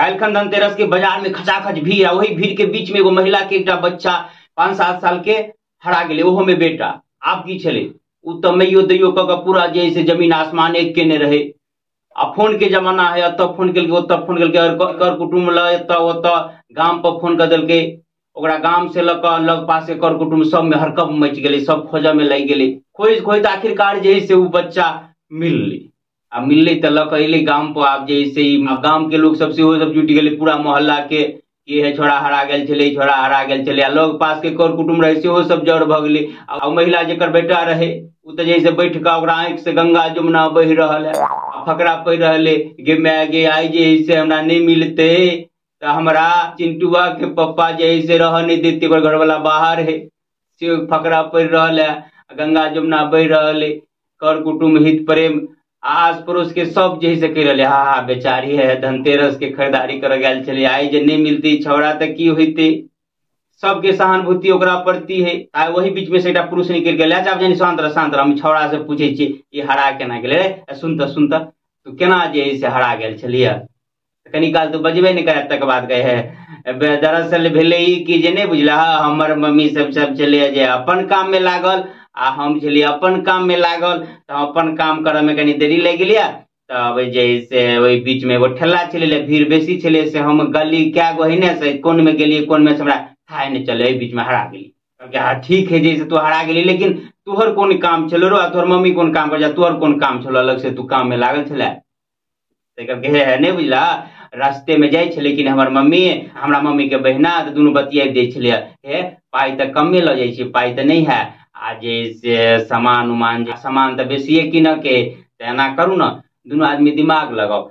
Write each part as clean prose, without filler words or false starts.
काल्हिखन धनतेरस के बाजार में खचाखच भीड़, आ वही भीड़ के बीच में एगो महिला के एकटा बच्चा 5-7 साल के हरा गेलै, ओहो में बेटा। आब की छलै, उ तऽ मैयो दैयो कऽ के पूरा जे से जमीन आसमान एक केने रहे। आ फोन के जमाना है, एतऽ फोन केलकै ओतऽ फोन केलकै, और कर कुटुम्ब लग एतऽ ओतऽ गाम पर फोन कऽ देलकै। ओकरा गाम से लऽ कऽ लग पास के कर कुटुम्ब सब में हड़कंप मचि गेलै, सब खोजऽ में लागि गेलै। खोजि खोजि आखिरकार जे है से उ बच्चा मिललै। आ मिललै तऽ लऽ कऽ एलै गाम पर। आब जे है से गाम के लोक सब सेहो सब जुटि गेलै, पूरा मोहल्ला के कि हे छोड़ा हरा गेल छलै, छोड़ा हरा गेल छलै। आ लग पास के कर कुटुम्ब रहै सेहो सब जड़ भऽ गेलै। आ महिला जेकर बेटा रहै उ तऽ जे है से बैठ कऽ ओकरा आँखि से गंगा जमुना बहि रहल है, आ फकरा पढ़ि रहल है, गे माय गे आइ जे है से हमरा नहि मिलतै तऽ हमरा चिंटुआ के पप्पा जे है से रहऽ नहि देतै, ओकर घरवाला बाहर है, से फकरा पढ़ि रहल है, गंगा जमुना बहि रहल है। कर कुटुम्ब हित प्रेम आस पड़ोस के सब जे है से कहि रहलै, हा हा बेचारी है धनतेरस के खरीदारी करऽ गेल छलै, आइ जे नहि मिलतै छौड़ा तऽ की होइतै। सबके सहानुभूति ओकरा प्रति है। आ वही बीच में से एकटा पुरुष निकलि गेल, आब जानी शांत रह शांत रह, हम छौड़ा से पूछै छियै ई हरा केना गेलै, सुन तऽ सुन तऽ तू केना जे है से हरा गेल छलियै। कनी काल तू बजबे नहि करत, तकर बाद कहे दरअसल भेलै ई कि जे नहि बुझलह, हमर मम्मी सब सब छलै जे अपन काम में लागल आ हम छलियै अपन काम में लागल, तऽ अपन काम करऽ में कनी देरी लागि गेलियै। तब जे है से ओहि बीच में एगो ठेला छलै, भीड़ बेसी छलै, से हम गली कए गो है ने से कोन में गेलियै, कोन में से हमरा थाहे नहि चलै, एहि बीच में हरा गेली। कहलकै हँ ठीक है जे से तू हरा गेली, लेकिन तोहर कोन काम छलो रो, आ तोहर मम्मी कोन काम कर, तोहर कोन काम छलो अलग से तू काम में लागल छलै। तऽ कहलकै हे हे नहि बुझला, रास्ते में जाइ छलै कि हमर मम्मी हमरा मम्मी के बहिना तऽ दुनू बतियाइत दै छलै, हे पाइ तऽ कमे लऽ जाइ छै, पाइ तऽ नहि है, आ जे से सामान उमान सामान तऽ बेसिए कीनऽ के, तऽ एना करू ने दुनू आदमी दिमाग लगाउ,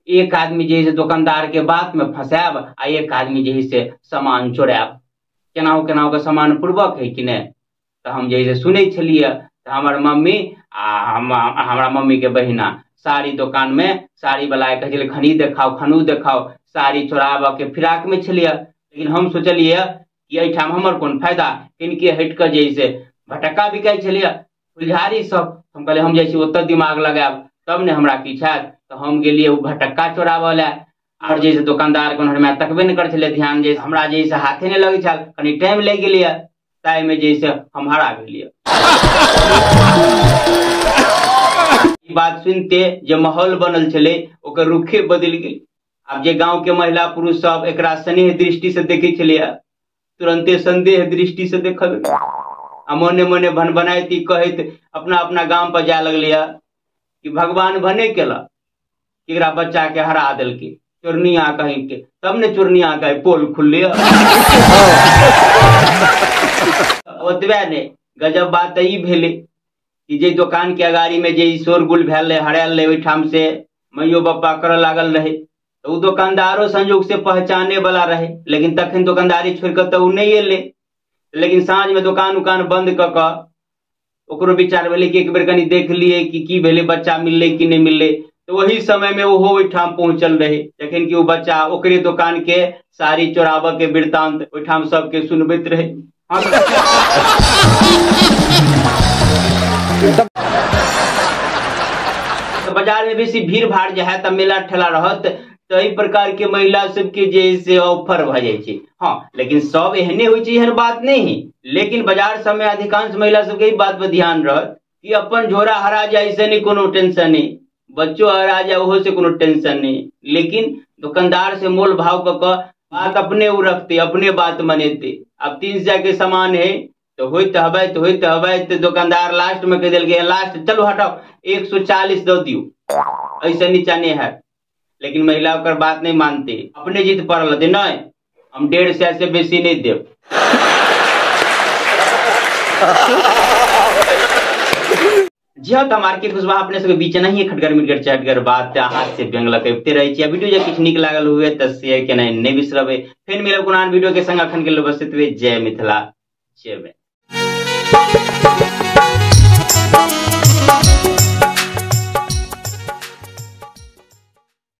एक आदमी जे है से दोकानदार के बात में फंसायब आ एक आदमी जे है से सामान चोरायब, केनाहु केनाहु के सामान पूर्वक है कि नहि। तऽ हम जे है से सुनै छलियै तऽ हमर मम्मी आ हमरा मम्मी के बहिना साड़ी दोकान में साड़ी वाला के कहै छलै खनी देखाउ खनू देखाउ, साड़ी चोराबऽ के फिराक में छलियै। लेकिन हम सोचलियै कि एहिठाम हमर कोन फायदा, किनके हटि कऽ जे है से भटक्का बिकाइ छलियै फुलझारी सब, हम कहलियै हम जाइ छी ओतऽ दिमाग लगायब तब ने हमरा किछु हैत। तऽ हम गेलियै ओ भटक्का चोराबऽ लए, आओर जे है से दोकानदार कोनो हमरा तकबे नहि करै छलै ध्यान, जे हमरा जे है से हाथे नहि लगै छल, कनि टाइम लागि गेलैए, ताहिमे जे है से हम हरा गेलियै। ई बात सुनते जे माहौल बनल छलै ओकर रुखे बदलि गेल। आब जे गाँव के महिला पुरुष सब एकरा स्नेह दृष्टि से देखै छलैए तुरन्ते संदेह दृष्टि से देखऽ लगलै, आ मोने मोने भनभनाइत कहैत अपना अपना गाम पर जाय लगलैए कि भगवान भने केलक एकरा बच्चा के हरा देलकै चोरनिया कहीं के, तब ने चोरनिया के पोल खुलले। ओतबे नहि, गजब बात तऽ ई भेलै कि जे दोकान के अगाड़ी में जे शोरगुल भेल रहै, हरायल रहै, ओहिठाम से मैयो बप्पा करऽ लागल रहै, तऽ ओ दोकानदारो संयोग से पहचाने वाला रहै, लेकिन तखन दोकानदारी छोड़ि कऽ तऽ ओ नहि एलै। लेकिन साँझ में दोकान उकान बंद कऽ कऽ ओकरो विचार भेलै कि एक बेर कनि देख लियै कि की भेलै, बच्चा मिललै कि नहि मिललै। तऽ ओही समय में ओहो ओहिठाम पहुँचल रहै, जखन कि ओ बच्चा ओकरे दोकान के साड़ी चोराबऽ के वृत्तांत ओहिठाम सबके सुनबैत रहै। बाजार में बेसी भीड़ भाड़ जे है तऽ मेला ठेला रहत, तऽ एहि प्रकार के महिला सबके जे है से ऑफर भऽ जाइ छै। हँ लेकिन सब एहने होइ छै एहन बात नहि है, लेकिन बाजार सबमे अधिकांश महिला सबके ई बात पर ध्यान रहत कि अपन झोरा हरा जाय से नहि कोनो टेंशन नहि, बच्चो हरा जाय ओहो से कोनो टेंशन नहि, लेकिन दोकानदार से मोल भाव कऽ कऽ बात अपने ओ रखते, अपने बात मनेते। अब 300 के सामान है तऽ होइत हबैत होइत हबैत दोकानदार लास्ट में कहि देलकै लास्ट चलू हटाउ 140 दऽ दियौ, एहिसँ नीचा नहि हैत। लेकिन महिला ओकर बात नहि मानते, अपने जिद पड़ल रहते, नहि हम 150 से बेसी नहि देब। जी हाँ, तो हम आर के कुशवाहा अपने सबके बीच नहीं खटगर मिटगर चटगर बात हाथ से व्यंग लगैते रहै छी। वीडियो जे किछु नीक लागल हुए तऽ शेयर केनाइ नहि बिसरबै। फेर मिलब कोनो आन वीडियो के संग, अखन के लिए बस एतबे। जय मिथिला, जय मैथिली।